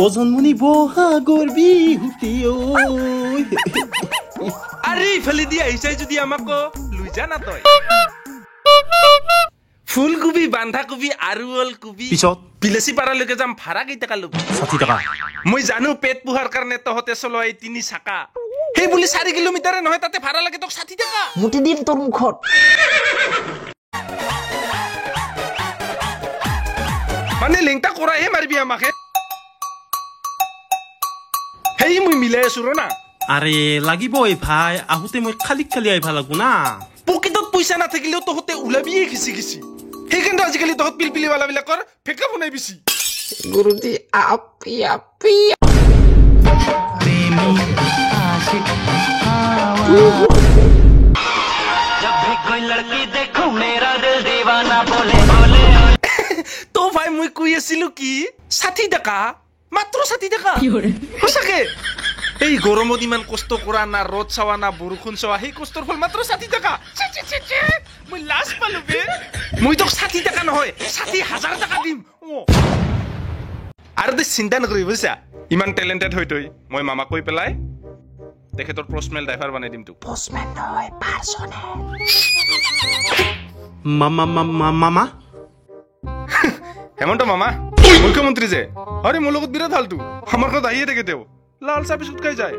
অ জন্মনি বহাগৰ বিহুতে ঐ। আৰে ইফালে দি আহিছাই যদি আমাক লৈ যা না তই। ফুলকবি, বন্ধাকবি আৰু ওলকবি। পিছত? বিলাচী পাৰালৈকে যাম, ভাড়া কেইটকা ল'বি? 60 টকা। মই জানো পেট পোহাৰ কাৰণে তহঁতে চলোৱা এই 3 চাকা। সেই বুলি 4 কিলোমিটাৰে নহয়, তাতে ভাড়া লাগে তোক 60 টকা। মুতি দিম তোৰ মুখত। মানে লেংটা কৰাইহে মাৰিবি আমাক হে? সেই মই মিলাই আছো ৰ না। আৰে লাগিবই ভাই, আহোঁতে মই খালী খালী আহিব লাগব না। পকেটত পইচা নাথাকিলেও তহঁতে ওলাবিয়ে খিচি খিচি। সেইকাৰণে আজিকালি তহঁত পিলপিলিৱালাবিলাকৰ ফেকা বনাই বেছি। গুৰুজী আপি আপি। তো ভাই মই কৈ আছিলো কি, 60 টকা, মাত্ৰ 60 টকা। সঁচাকে এই গৰমত ইমান কষ্ট কৰা না, ৰ'দ চাৱা না, বৰষুণ চাৱা, সেই কষ্টৰ ফল মাত্ৰ 60 টকা। ছি, ছি, ছি, ছি, মই লাজ পালো বে। মই তোক 60 টকা নহয়, 60,000 টকা দিম। অ। আৰু তই চিন্তা নকৰিবি বুজিছা, ইমান টেলেণ্টেড হৈ তই, মই মামাক কৈ পেলাই তেখেতৰ পষ্টমেন ড্ৰাইভাৰ বনাই দিম তোক। পষ্টমেন নহয়, পাৰ্চনেল। মামা মামা মামা? হেমন্ত মামা মুখ্যমন্ত্ৰী যে, আৰে মোৰ লগত বিৰাট ভালতো, আমাৰ ঘৰত আহিয়ে থাকে তেওঁ, লাল চাহ বিস্কুট খাই যায়।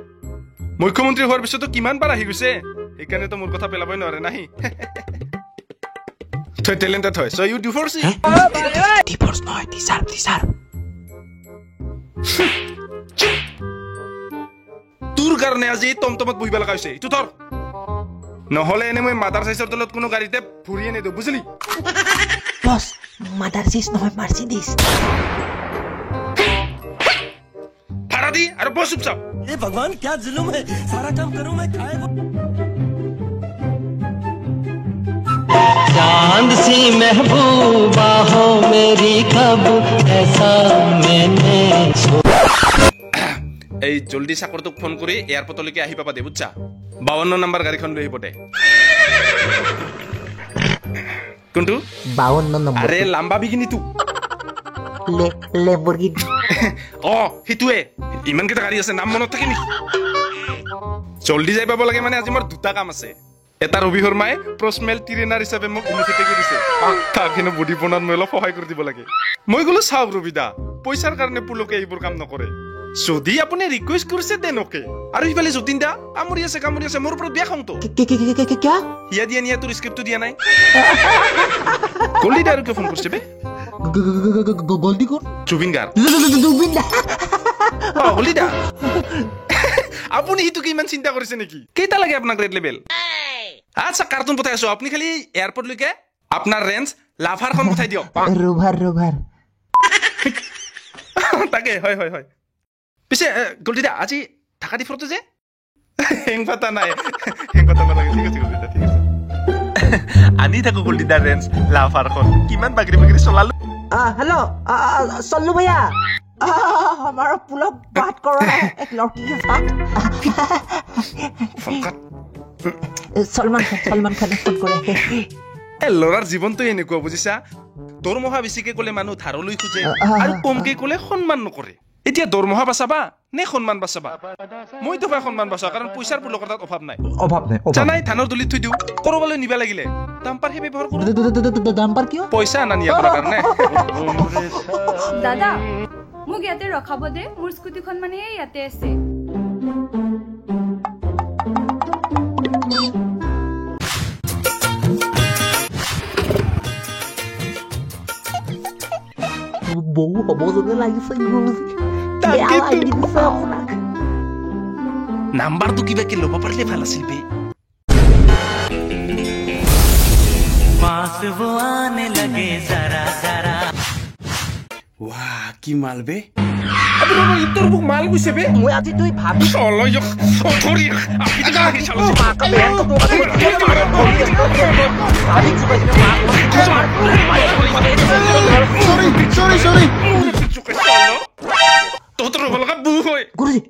মুখ্যমন্ত্ৰী হোৱাৰ পিছতো কিমান বাৰ আহি গৈছে, সেইকাৰণেতো মোৰ কথা পেলাবই নোৱাৰে নাহি। তই টেলেণ্টেড হয়, চ' ইউ ডিভৰ্চ। ডিভৰ্চ নহয়, ডিজাৰ্ভ, ডিজাৰ্ভ। তোৰ কাৰণে আজি টমটমত বহিব লগা হৈছে, এইটো ধৰ। নহ'লে এনে মই মাদাৰ চাইজৰ তলত কোনো গাড়ীতে ভৰিয়ে নিদিওঁ, বুজিলি? বছ, মাদাৰ চাইজ নহয়, মাৰ্চিডিজ। ভাড়া দি আৰু বছ চুপচাপ। हे भगवान क्या जुल्म है, सारा काम करूं मैं खाए वो। चांद सी महबूबा हो मेरी कब ऐसा मैंने এই জলদি চাকৰটোক ফোন কৰি এয়াৰপৰ্টলৈকে আহি পাবা দে, বুজছা? 52 নম্বৰ গাড়ীখন লৈ আহিব দে। কোনটো? 52 নম্বৰ। আৰে লাম্বা বিগিনিটো। লেম্বৰগিনি। অ সেইটোৱে। ইমানকেইটা গাড়ী আছে, নাম মনত থাকে নেকি? জলদি যাই পাব লাগে মানে আজি মোৰ দুটা কাম আছে। এটা ৰবি শৰ্মাই প্ৰশ্মেল ট্ৰেইনাৰ হিচাপে মোক ইনিচিয়েটিভ দিছে, তাক হেনো বডি বনাত মই অলপ সহায় কৰি দিব লাগে। মই গ'লো চাওক ৰবিদা, পইচাৰ কাৰণে পুলকে এইবোৰ কাম নকৰে। যদি আপুনি ৰিকুৱেষ্ট কৰিছে then okay. আৰু সিফালে যতীন দা কামুৰি আছে, কামুৰি আছে, মোৰ ওপৰত বেয়া খংটো। কি, কি, কি, কি, কি, কিয়া? হিয়া দিয়া নিয়া তোৰ স্ক্ৰিপ্টটো দিয়া নাই। গল্ডি দা আৰু কিয় ফোন কৰিছে বে? গল্ডি কোন? জুবিন গাৰ্গ। জুবিন দা। অ গল্ডি দা, আপুনি সিটোকে ইমান চিন্তা কৰিছে নেকি? কেইটা লাগে আপোনাক ৰেড লেবেল? আচ্ছা কাৰ্টুন পঠাই আছো, আপুনি খালি এয়াৰপৰ্টলৈকে আপোনাৰ ৰেঞ্জ লাভাৰখন পঠাই দিয়ক। Rover, Rover. তাকে, হয় হয় হয়। পিছে গল্ডি দা আজি ঢাকা দি ফটো যে হেং পাতা নাই, হেং পাতা নালাগে। ঠিক আছে গল্ডি দা, ঠিক আছে। আনি থাকো গল্ডি দা ৰেঞ্জ লাভাৰখন, কিমান বাগৰি বাগৰি চলালো। हेलो सल्लू भैया, हमारा पुलक बात कर रहा है एक लड़की के साथ। सलमान खान, सलमान खान फोन কৰে। এ ল'ৰাৰ জীৱনটো এনেকুৱা বুজিছা, দৰমহা বেছিকে ক'লে মানুহ ধাৰলৈ খোজে আৰু কমকে ক'লে সন্মান নকৰে। এতিয়া দৰমহা বাচাবা নে সন্মান বাচাবা? মইতো ভাই সন্মান বাচাওঁ, কাৰণ পইচাৰ পুলকৰ তাত অভাৱ নাই। অভাৱ নাই, অভাৱ জানাই ধানৰ দলিত থৈ দিওঁ, কৰবালৈ নিবা লাগিলে ডাম্পাৰহে ব্যৱহাৰ কৰো। ডাম্পাৰ কিয়? পইচা অনা নিয়া কৰাৰ কাৰণে। দাদা মোক ইয়াতে ৰখাব দে, মোৰ স্কুটিখন মানে ইয়াতে আছে। বৌ হ'ব যেনে লাগিছে গুৰুজী, বেয়া লাগি দিছে আপোনাক। নাম্বাৰটো কিবাকে ল'ব পাৰিলে ভাল আছিল বে। पास वो आने लगे जरा जरा। ৱাহ কি মাল বে। তোৰ মোক মাল গৈছে বে। মই আজি তুই ভাবি তহঁতৰ হ'ব লগা বু হয়। গুৰুজী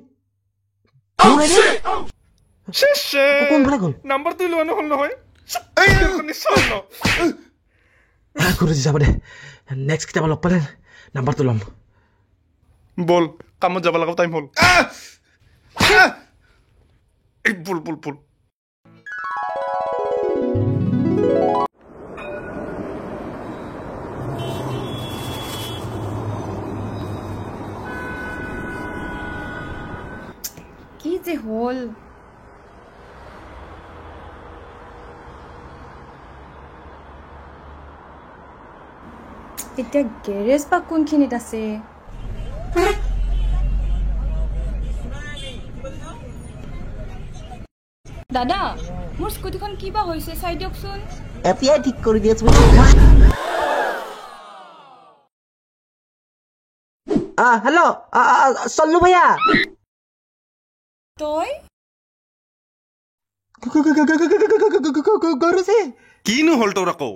কোনফালে গ'ল? নাম্বাৰটো লোৱা নহ'ল নহয়। গুৰুজী যাব দে, নেক্সট কেতিয়াবা লগ পালে নাম্বাৰটো ল'ম। বল, কামত যাব লগা টাইম হ'ল। এই বল বল বল। কি যে হ'ল, এতিয়া গেৰেজ বা কোনখিনিত আছে? দাদা, মোৰ স্কুটিখন কিবা হৈছে, চাই দিয়কচোন। এতিয়াই ঠিক কৰি দি আছো। হেল্ল' চল্লু ভাইয়া। তই কিনো হ'ল তোৰ আকৌ?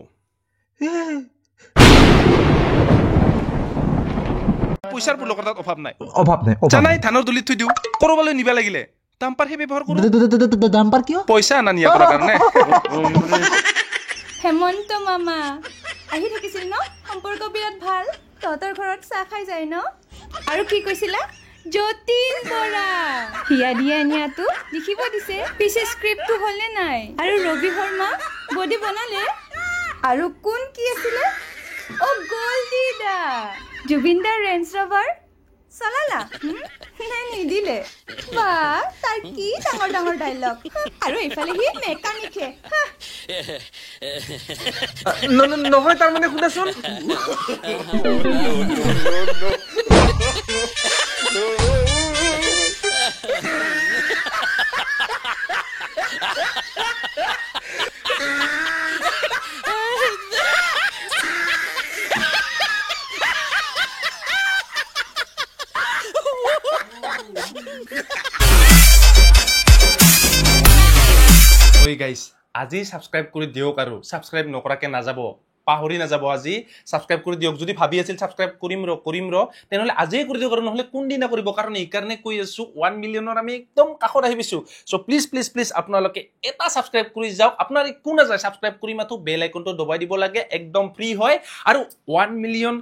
পইচাৰ পুলকৰ তাত অভাৱ নাই, অভাৱ নাই। জানাই, ধানৰ দলিত থৈ দিওঁ, কৰবালৈ নিবা লাগিলে ডাম্পাৰহে ব্যৱহাৰ কৰোঁ। ডাম্পাৰ কিয়? পইচা অনা নিয়া কৰাৰ কাৰণে। হেমন্ত মামা আহি থাকিছিল ন? সম্পৰ্ক বিৰাট ভাল, তহঁতৰ ঘৰত চাহ খাই যায় ন? আৰু কি কৈছিলা, যতীন বৰা হিয়া দিয়া নিয়াটো লিখিব দিছে, পিছে স্ক্ৰিপ্টটো হ'লনে নাই? আৰু ৰবি শৰ্মা বডি বনালে? আৰু কোন কি আছিলে? অ' গল্ডি দা, জুবিন দাৰ ৰেঞ্জ ৰভাৰ চলালা নাই নিদিলে? বা, তাৰ কি ডাঙৰ ডাঙৰ ডাইলগ, আৰু এইফালে সি মেকানিকহে। নহয়, তাৰমানে শুনাচোন। গাইছ, আজি ছাবস্ক্ৰাইব কৰি দিয়ক, আৰু ছাবস্ক্ৰাইব নকৰাকে নাযাব, পাহৰি নাযাব, আজি ছাবস্ক্ৰাইব কৰি দিয়ক। যদি ভাবি আছিল ছাবস্ক্ৰাইব কৰিম ৰ কৰিম ৰ, তেনেহ'লে আজিয়ে কৰি দিয়ক, আৰু নহ'লে কোনদিনা কৰিব? কাৰণ এইকাৰণে কৈ আছোঁ, 1 মিলিয়নৰ আমি একদম কাষত আহি পাইছোঁ। চ' প্লিজ প্লিজ প্লিজ আপোনালোকে এটা ছাবস্ক্ৰাইব কৰি যাওক, আপোনাৰ একো নাযায়। ছাবস্ক্ৰাইব কৰি মাথো বেল আইকনটো দবাই দিব লাগে, একদম ফ্ৰী হয়। আৰু 1 মিলিয়ন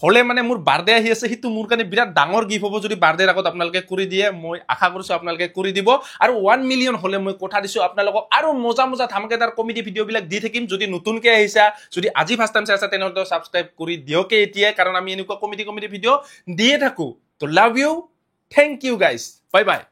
হ'লে মানে মোৰ বাৰ্থডে আহি আছে, সেইটো মোৰ কাৰণে বিৰাট ডাঙৰ গিফ্ট হ'ব যদি বাৰ্থডেৰ আগত আপোনালোকে কৰি দিয়ে। মই আশা কৰিছোঁ আপোনালোকে কৰি দিব। আৰু 1 মিলিয়ন হ'লে মই কথা দিছোঁ আপোনালোকক আৰু মজা মজা ধামাকেদাৰ কমেডি ভিডিঅ'বিলাক দি থাকিম। যদি নতুনকৈ আহিছা, যদি আজি ফাৰ্ষ্ট টাইম চাই আছা, তেনেহ'লে ছাবস্ক্ৰাইব কৰি দিয়কে এতিয়াই, কাৰণ আমি এনেকুৱা কমেডি ভিডিঅ' দিয়ে থাকোঁ। ত' love you, thank you guys, bye bye.